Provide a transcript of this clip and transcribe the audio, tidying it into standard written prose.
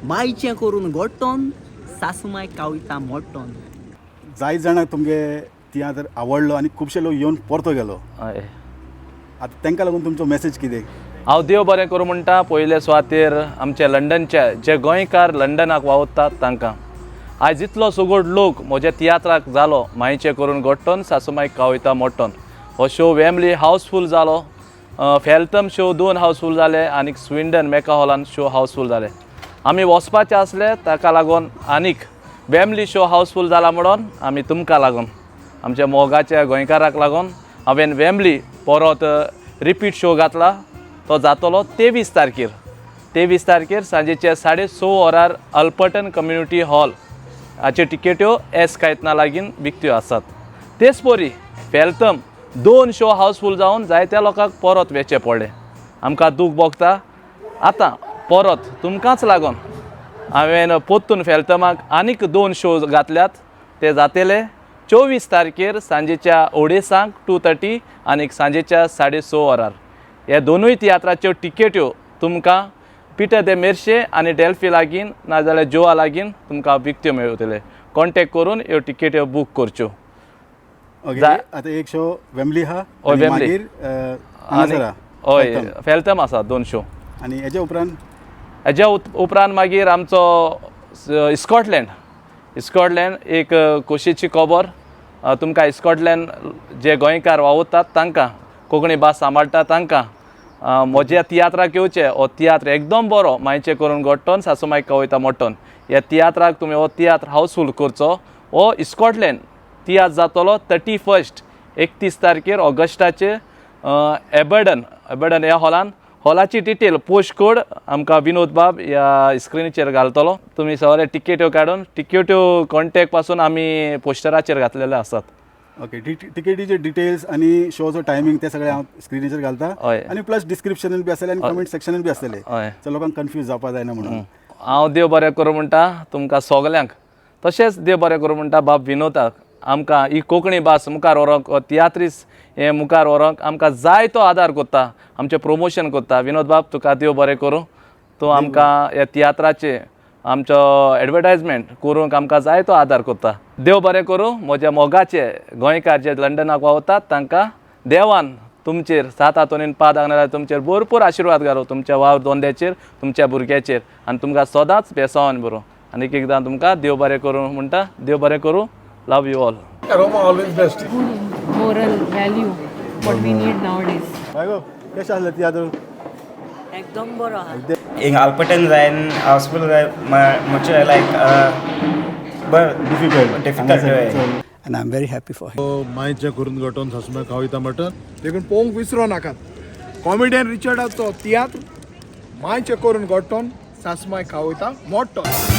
मायचें करून गोडटोन, सासूमाय कावयता मोडटोन. जायत जाणांक तुमगे तियात्र आवडलो आनी खुबशे लोक येवन परतो गेलो. हय. आतां तांकां लागून तुमचो मॅसेज कितें? हांव देव बरें करूं म्हणटा पयले सुवातेर आमचे लंडनचे जे गोंयकार लंडनाक वावुरतात तांकां. आयज इतलो सुगोड लोक म्हज्या तियात्राक जालो, मायचें करून गोडटोन सासूमाय कावयता मोडटोन, हो शो वेम्बली हावसफूल जालो, फेल्थम शो दोन हावसफूल जाले आनीक स्विंडन मेका हॉलान शो हावसफूल जाले. आमी वचपाचे आसले ताका लागून आनीक वेम्बली शो हावसफूल जाला म्हणून आमी तुमकां लागून, आमच्या मोगाच्या गोंयकाराक लागून हांवें वेम्बली परत रिपीट शो घातला. तो जातलो 23 तारखेर, 23 तारखेर सांजेच्या 6:30 वरार अल्पर्टन कम्युनिटी हॉल. हाच्यो टिकेट्यो एस कायतना लागीं विकत्यो आसात. तेच परी फेल्थम दोन शो हावसफूल जावन जायत्या लोकांक परत वेचें पडलें. आमकां दूख भोगता. आतां परत तुमकांच लागून हांवें परतून फेल्थमाक आनीक दोन शो घातल्यात. ते जातले 24 तारखेर सांजेच्या 2:30, 2:30 आनीक सांजेच्या 6:30 वरार. ह्या दोनूय तियात्राच्यो टिकेट्यो तुमकां पिटर दे मेर्शे आनी डेल्फी लागीं नाजाल्यार जोआ लागीं तुमकां विकत्यो मेळटले. कॉन्टेक्ट करून ह्यो टिकेट्यो बूक करच्यो. ओके, आतां एक शो वेम्बली आहा हय, आनी वेम्बली. मागीर हांगासर आहा, हय. फेल्थम. फेल्थम आसा दोन शो. आनी हेज्या उपरांत? हेज्या उपरांत मागीर आमचो स्कॉटलँड, स्कॉटलँड एक खोशेची खबर. तुमकां स्कॉटलँड जे गोंयकार वावुरतात तांकां, कोंकणी भास सांबाळटा तांकां म्हज्या तियात्राक येवचें. हो तियात्र एकदम बरो, मायचें करून गोडटोन सासूमाय कवयता मोडटोन. ह्या तियात्राक तुमी हो तियात्र हावसफूल करचो. हो स्कॉटलँड तियात्र जातलो 31, 31 तारखेर ऑगस्टाचे एबर्डन, एबर्डन ह्या हॉलान. हॉलाची डिटेल, पोस्ट कोड आमकां विनोद बाब ह्या स्क्रिनीचेर घालतलो. तुमी सगळे टिकेट्यो काडून, टिकेट्यो कॉन्टेक्ट पासून आमी पोस्टराचेर घातलेले आसात. ओके, टिकेटीचे डिटेल्स आनी शोचो टायमींग ते सगळे हांव स्क्रिनीचेर घालता. आनी प्लस डिस्क्रिप्शनान बी आसतले आनी कमेंट सेक्शनान बी आसतले. सो लोकांक कन्फ्यूज जावपा जायना म्हणून. हांव देव बरें करूं म्हणटा तुमकां सगल्यांक. तशेंच देव बरें करूं म्हणटा बाब विनोदाक. आमकां ही कोंकणी भास मुखार व्हरोंक, हो तियात्रीस हे मुखार व्हरोंक आमकां जायतो आदार करता, आमचें प्रमोशन करता. विनोद बाब, तुका देव बरें करूं. तूं आमकां ह्या तियात्राचें आमचो एडवर्टायजमेंट करूंक आमकां जायतो आदार करता. देव बरें करूं म्हज्या मोगाचे गोंयकार जे लंडनाक वावतात तांकां. देवान तुमचेर सात आंतोनीन पाद हांगा तुमचेर भरपूर आशिर्वाद घालूं, तुमच्या वावर धंद्याचेर, तुमच्या भुरग्याचेर, आनी तुमकां सदांच बेसावन बरों. आनी एक एकदां तुमकां देव बरें करूं म्हणटा. देव बरें करूं. Love you all. Aroma always best. Good moral value, what we need nowadays. बायगो, कशें आसलें तियात्र? एकदम बरो आहा. हिंगा आल्पटन जायन हावसफूल जाय मातशें लायक बरें. Difficult. Difficult, हय. And I am very happy for him. मायचें करून घटोवन सासुमाय खावयता मटन. देखून पळोवंक विसरो नाकात कॉमेडियन रिचर्डाचो तियात्र, मायचें करून गोडटोन सासमाय खावयता मोडटोन.